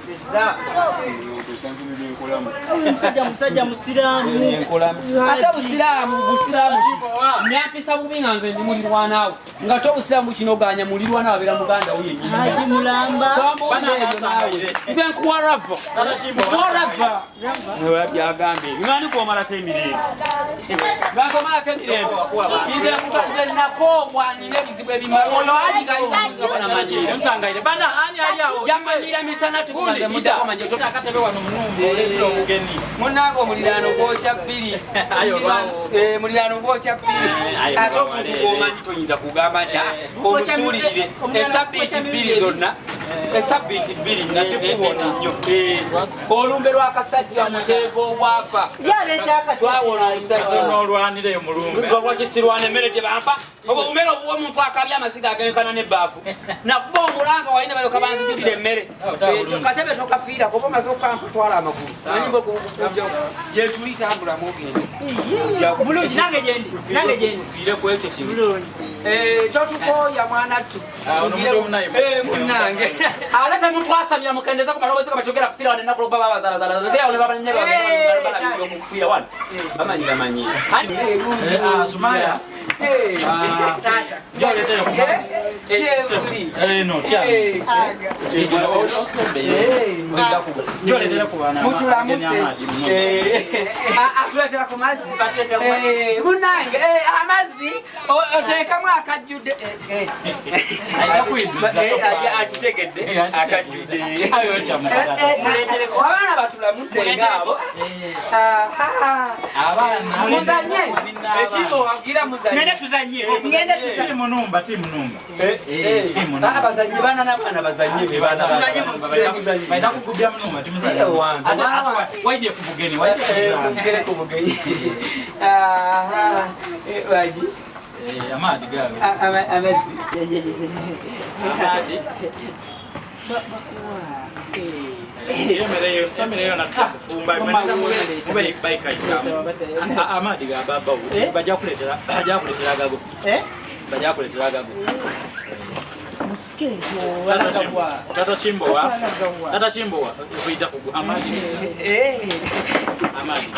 Nteesezza. Omusajja musajja musiraamu. Ate busiraamu busiraamu nyampisa bubi nga nze ndi mulirwanaawo nga te obusiraamu kinoganya mulirwanaawo abeera muganda wo yennyini. Haji Mulamba. Nze nkuwa rava. Nkuwa rava. Byagambye. Ngani kuomalako emirembe. Ngakomalako emirembe. Nze nze nakoobwa nina ebizibu ebimala. Oyo Haji gayinza Nsangaire bana ani ali awo yamanyira misana tukumaze mujjako manje akatebe wano munumba oleetera obugenyi munange omuliraano gwokya bbiri. Ayo, olwawo. Muliraano gwokya bbiri. Ayo, Ate omuntu olwawo. gw'omanyi toyinza kugamba nti omusuulirire esabbiiti bbiri zonna esabbiiti bbiri Nga tikubona. nnyo. Olumbe lw'akasajja muteego obwafa Yaleeta akatebe. twawona omusajja n'olwanireyo mulumbe nga lwaki sirwana emmere gye bampa obwo bumere obuwa omuntu akabya amaziga agenkana n'ebbaafu nakuba omulanga wali ne balyoka banzijulira emmere. Katebe tokafiira kuba omaze okampa twala amagulu manyi mbe okufunjawo gyetuli tambulamu ogende. Bulungi nange gyendi. Nange gyendi. Tufiire ku ekyo kimu. Bulungi. Totukooya mwana ttu. Ono muto munaye. Munange ate temutwasamira mukendeze ku maloboozi ga batogera kufiira wano ennaku lwokuba babazalazala nze awo ne babanyine omukufiira wano bamanyira manyira. Sumaya. Tata. No tya njoleetera ku baana Mutulamuse. Atuletera ku mazzi. Munange amazzi oteekamu akajjudde. Akitegedde akajjudde. Abaana batulamuse ngaabo. Muzanye ekimbo wagira muzanye. Ngende tuzanye. Ngende tuzanye. Tiri munumba tiri munumba. Bazanye baana n'abaana bazanye. Tuzanye mu Baida kukubya munumba timuzanye. Wange. Waidye ku bugeni waidye kuzaana. Tugere ku bugenyi. Waji Amaadi gago. Amazzi. Amaadi. Emmere nakufumba mube bayikaikamu amaadi ga baba bajja kuleetera bajja kuleetera agago bajja kuleetera agago. Tata Kimbowa Tata Kimbowa kuyita ku amaadi amaadi.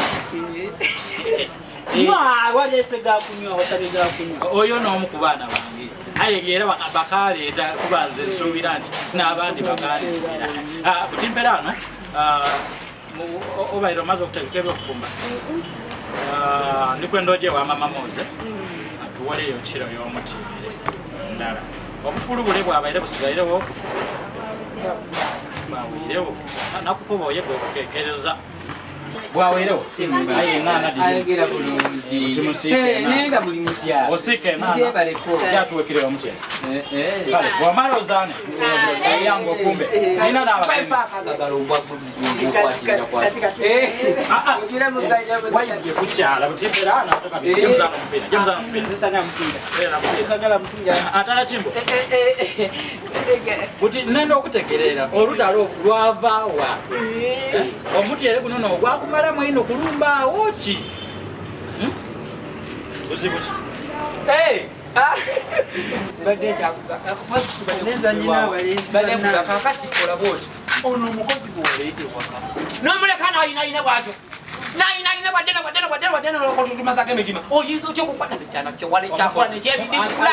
Nywa waleese ga kunywa wasabye ga kunywa. Oyo n'omu ku baana bange aye era bakaleeta kuba nze nsuubira nti n'abandi bakaleetera butimpera ano obaire omaze okutegeka ebyokufumba ndikwenda oje wa mama Moze atuwoleyo kiro y'omutiire ndala obufulu bule bwabaire busigairewo bwawirewo nakukuba oye gwe okukekereza bwawirewo aye enaana diri Ayogera bulungi. Timusiike enaana. Naye nga muli mutya. Osiike enaana Mutyebaleko. yatuwekere omutyere kale bwomala ozaane yange ofumbe nina n'abagenyi. Wayibye kukyala butimpera jemuzaana omupiira jemuzaana omupiira. Nsagala mupiira. Era mupiira. Nsagala mupiira. Atala kimbo buti nenda okutegerera olutalo lwavaawa omutyere guno no gwakumalamu ino kulumba ki buzibu ki Nenzanye n'abalenzi bannange. Kakati kola bwoti ono omukozi gwoleeta ewaka nomuleka nayinayina bwatyo nayinayina bwaddene bwaddene bwaddene bwaddene olwokotutumazako emitima oyinza otya okukwata ekyana kyewala ekyakula nekyebidikula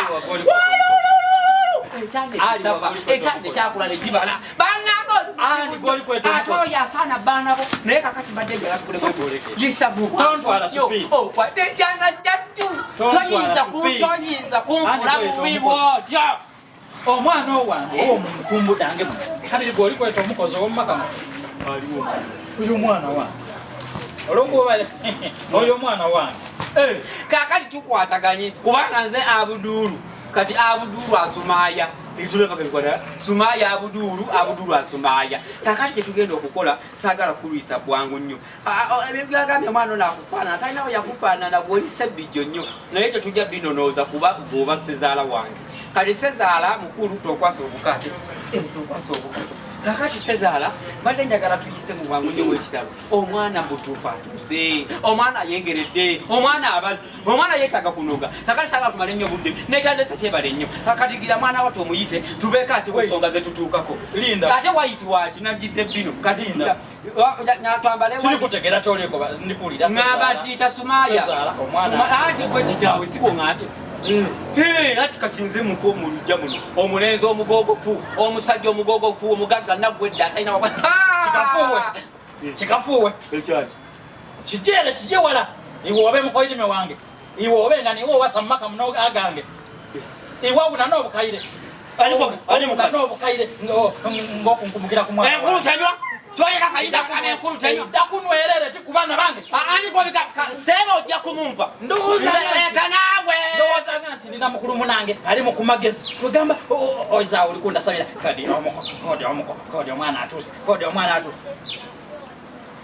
ekyana ekyakula nekibala banago Ani gw'oli kweta ate omukozi? oyo asaana baana bo naye kakati mbadde njagala Sobooleke. yisa Tontwala speed. okwate ekyana kyattu Tontwala toyinza speed. toyinza kunkola Ani gw'oyita bubi omukozi? bwotyo. Omwana owange owomuntumbu dange muno kabiri gwoli kweta omukozi owomumaka muno aliwo oyo omwana wange olwokuba oyo omwana wange Kakati tukwataganye kubanga nze Abuduulu kati Abuduulu asumaaya etulabagabikwata sumaaya Abuduulu Abuduulu asumaaya kakati kyetugenda okukola saagala kulwisa bwangu nnyo ebyagambye omwana ono akufaanana talinawo yakufaanana bwoli sebbijjo nnyo naye tetujja binonooza kuba bw'oba sezaala wange kati sezaala mukulu tokwasa obukaate tokwasa obukaate. Kakati sezaala mbadde njagala tuyise mu bwangu nnyo bw'ekitalo. Omwana mutuufu atuuse, omwana ayengeredde, omwana abazi, omwana yeetaaga kunoga. Kakati saagala tumale nnyo budde, nekyandese kyebale nnyo. Kakati gira mwana wattu omuyite tubeeko ate ensonga ze tutuukako. Linda. Ate wayiti waaki najjidde bino. Kati Linda. Twambale Siri kutegeera ky'oliko ndikuwulira. ŋŋamba nti yita Sumaaya. Sezaala, omwana. Anti gwe kitaawe si bw'oŋŋambye. Ati kati nze muko mu luggya muno omulenzi omugogofu, omusajja omugogofu, omugagga naggwedde atalina Kikafuuwe. Kikafuuwe. Ekyaki? Kijere kijje wala. Iwe obe mukoyirime wange. Iwe obe nga niwe owasa mu maka muno agange. Iwe awuna n'obukaire. Ani mukazi? N'obukaire ng'okunkumukira ku mwana. Enkulu tenywa, twaleka kayinda kaba enkulu tenywa. Edda kunwerere ti ku baana bange. Ani gwobika seeba ojja kumumpa. Ndowooza Nze nga nti- leeta naawe. Ndowooza nga nti nina mukulu munange ali mu kumagezi. Kwegamba oza oli kundasabira kodi omuko, kodi omuko, kodi omwana atuuse, kodi omwana atuuse.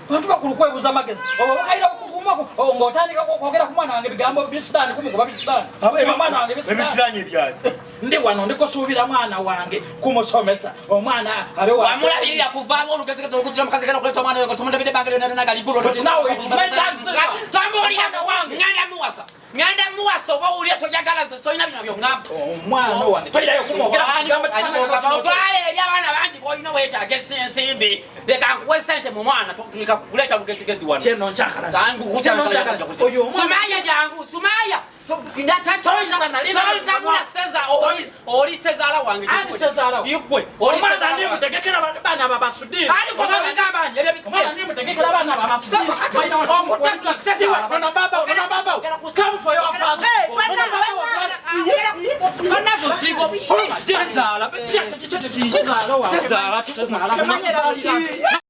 Bantu bakulu kwebuuza amagezi. Obwo bukaira bukugumaku ng'otandika kwogera ku mwana wange bigambo bisiraani kumukuba bisiraani. Ebyo mwana wange bisiraani. Ebisiraani ebyaki? Ndi wano ndikusuubira mwana wange kumusomesa omwana abe wa Wamulabirira kuvaamu olugezigezi olukujira mukazi genda okuleeta omwana wange tumundabidde ebbanga lyonna lyonna nga ligulu. But now it is my time to say, Twambuulira. Omwana wange. Ŋŋenda muwasa. Ŋŋenda muwasa oba owulira toyagala nze solina bino by'oŋŋamba. Omwana wange toyirayo kumwogera ku kigambo kifaanana Otwala eri abaana bangi b'olina weetaaga ensimbi. Leka nkuwe ssente mu mwana tuleka kuleeta lugezigezi wano. Kyeno nkyakala. Jangu, Kyeno nkyakala. Oyo omwana Sumaya jangu, Sumaya. Tontamula seza oli sezaala wange. Ani sezaala wo? Igwe. Oli Omwana sezaala ndi wange. mutegekera baana babasudiri. Ani kwa bigamba nti ebyo Omwana ndi mutegekera abaana babasudiri. Ono baba, ono baba. Come for your father. Ono baba watwala. Bannange osiiga Sezaala wange. Sezaala, sezaala.